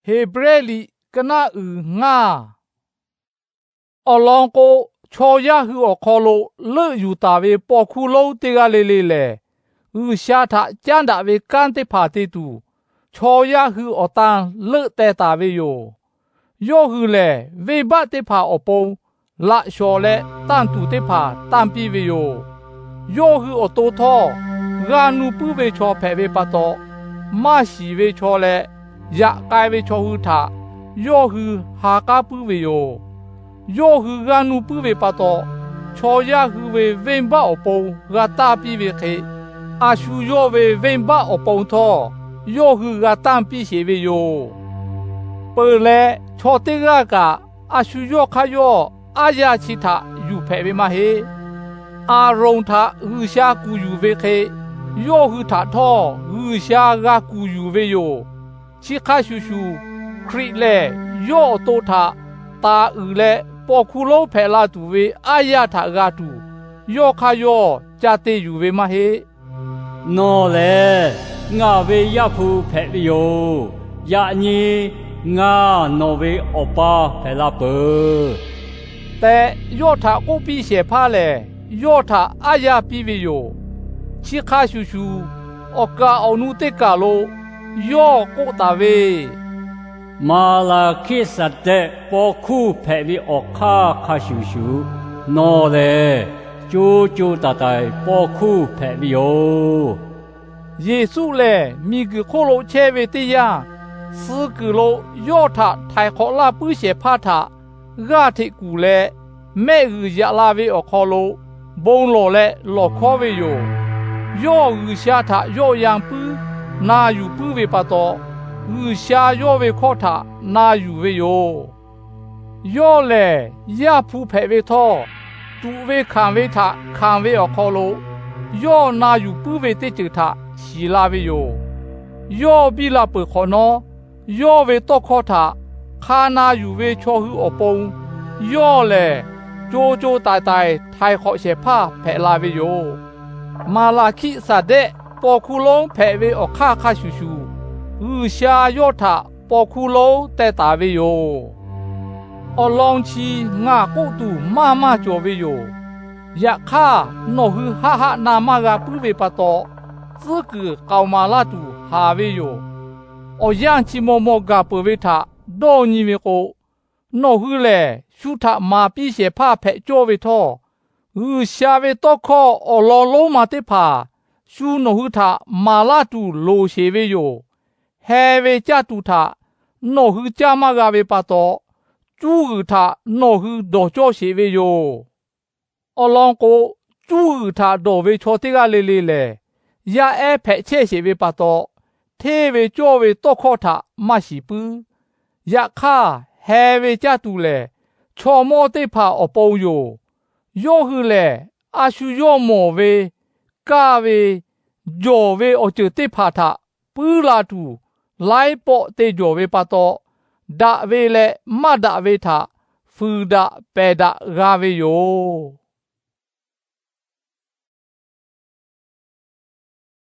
Heˍbrehˇ liꞈ ka naˆ uiˍ ngaˇ. Awˬ lawn k'o, chaw yaˇ hui awˬ hk'aw lo leuˆ yuˬ taˍ ve paw hkuˇ lonˉ teˇ g'aˇ le le lehˬ, G'uiˬsha htaꞈ caˉ daꞈ ve kanˉ teˇ hpaˍ te tuˬ, chaw yaˇ hui awˬ tan leuˆ teh taˍ ve yoˬ. Yawˇ hui lehˬ, venˇbaˆ teˇ hpaˍ awˬ pon laꞈ shawnˍ leh tanˇ tuˬ teˇ hpaˍ tanˇ piˇ ve yoˬ. Yawˇ hui awˬ to htawˇ, g'a nuˇ puiˉ ve chaw hpehꞈ ve pa taw, maˇ shiˍ ve chaw leh yaꞈ k'ai ve chaw hui htaꞈ yawˇ hui ha k'aˉ puiˉ ve yoˬ. Yawˇ hui g'a nuˇ puiˉ ve pa taw, chaw yaˇ hui ve venˇbaˆ awˬ pon g'a tanˇ piˇ ve hk'e, a shu yawˇ ve venˇbaˆ awˬ pon htawˇ yawˇ hui g'a tanˇ piˇ sheˍ ve yoˬ. Peuˬ leh, chaw teˇ g'aˇ kaꞈ a shu yawˇ hk'aˇ yawˇ aˉ yaˇ chi htaꞈ yuˬ hpehꞈ ve maˇ heˆ. Aˍronˍ htaꞈ G'uiˬsha kuˬ yuˬ ve hk'e, yawˇ hui htaꞈ htawˇ G'uiˬsha g'a kuˬ yuˬ ve yoˬ. Chi hk'a shuˍ shuˍ, Hkriꞈ lehˬ yawˇ awˬ to htaꞈ taˍ uiˍ leh paw hkuˇ lonˉ hpehꞈ la tuˬ ve aˉ yaˇ htaꞈ g'a tuˬ, yawˇ hk'aˇ yawˇ ca te yuˬ ve maˇ heˆ. Nawˬ lehˬ ngaˬ ve Yaˇ hpu hpehꞈ ve yoˬ. Yaꞈ nyi ngaˬ nawˬ ve Awˬ pa hpehꞈ la peuˬ tehꞈ, yawˇ htaꞈ k'oˆ piˇ shehˍ hpaˇ lehˬ, yawˇ htaꞈ aˉ yaˇ piˇ ve yoˬ. Chi hk'a shuˍ shuˍ, awˬ kaˍ awˬ nu teˇ kaˬ lo yawˇ k'oˆ taˍ ve, Maˍlaˍhkiˆsaˍdehˆ paw hkuˇ hpehꞈ ve awˬ hk'aˇ hk'a shuˍ shuˍ, nawˬ lehˬ co co taiˍ taiˍ paw hkuˇ hpehꞈ ve yoˬ. Yeˍsuˆ lehˬ, miˬguiˬ hk'oˆ lo chehˇ ve teˇ yanˇ, suh kuiˬ lo yawˇ htaꞈ htaiˍ hk'awꞈ laˇ puiˉ shehˍ hpaˇ htaꞈ g'aˇ hteꞈ kuˬ leh, mehˆ g'uiˬ yaꞈ la ve awˬ hk'aw lo bon lawˬ leh lawˬ hkawˉ ve yoˬ. Yawˇ G'uiˬsha htaꞈ yawˆ yan puiˉ na yuˬ puiˉ ve pa taw, G'uiˬsha yawˇ ve hkawˇ htaꞈ na yuˬ ve yoˬ. Yawˇ lehˬ, Yaˇ hpu hpehꞈ ve htawˇ, tuꞈ ve hkanˍ ve htaꞈ hkanˍ ve awˬ hk'aw lo yawˇ na yuˬ puiˉ ve teˇ ceuˬ htaꞈ shiˍ la ve yoˬ. Yawˇ biˇ la peuˬ hk'awꞈ nawˉ, yawˇ ve tawˇ hkawˇ htaꞈ hk'a na yuˬ ve chaw hui awˬ pon, yawˇ lehˬ co co taiˍ taiˍ htaiˍ hk'awꞈ shehˍ hpaˇ hpehꞈ la ve yoˬ. Maˍlaˍhkiˆsaˍdehˆ paw hkuˇ lonˉ hpehꞈ ve awˬ hk'aˇ hk'a shuˍ shuˍ, G'uiˬsha yawˇ htaꞈ paw hkuˇ lonˉ teh taˍ ve yoˬ. Awˬ lawn chi ngaˬ k'oˆ tuˬ maˇ maˇ cawˬ ve yoˬ. Yaꞈ hk'aˇ, nawˬ hui haˆ haˆ na maˇ g'a puiˉ ve pa taw, tcuhˉ kuiˬ k'aoˍ maˍ laˇ tuˬ haˍ ve yoˬ. Awˬ yanˇ chi maw maw gaˬ peuˬ ve htaꞈ dawˇ nyi ve k'o, nawˬ hui lehˬ shu htaꞈ maˍ piˇ shehˍ hpaˇ hpehꞈ cawˇ ve htawˇ, G'uiˬsha ve tawˇ hkawˇ awˬ lawn lonˉ ma teˇ hpaˍ shu nawˬ hui htaꞈ maˍ laˇ tuˬ loˍ sheˍ ve yoˬ. Heh ve caˇ tuˬ htaꞈ nawˬ hui caˇ maˇ g'a ve pa taw, cuˇ g'uiˬ htaꞈ nawˬ hui dawˬ cawˇ sheˍ ve yoˬ. Awˬ lawn k'o, cuˇ g'uiˬ htaꞈ dawˬ ve chaw teˇ g'aˇ le le lehˬ, yaˇ ehˉ hpehꞈ chehˇ sheˍ ve pa taw, hteˇ ve cawˇ ve tawˇ hkawˇ htaꞈ maˇ shiˍ puiˉ. Yaꞈ hk'aˇ, heh ve caˇ tuˬ lehˬ, chaw mawˇ teˇ hpaˍ awˬ pon yoˬ. Yawˇ hui lehˬ, a shu yawˇ mawˬ ve, kaˇ ve, jawˬ ve awˬ ceuˬ teˇ hpaˍ htaꞈ puiˉ la tuˬ, laiˉ pawˆ te jawˬ ve pa taw, daꞈ ve leh maˇ daꞈ ve htaꞈ fuiˍ daꞈ pehˬ daꞈ g'a ve yoˬ.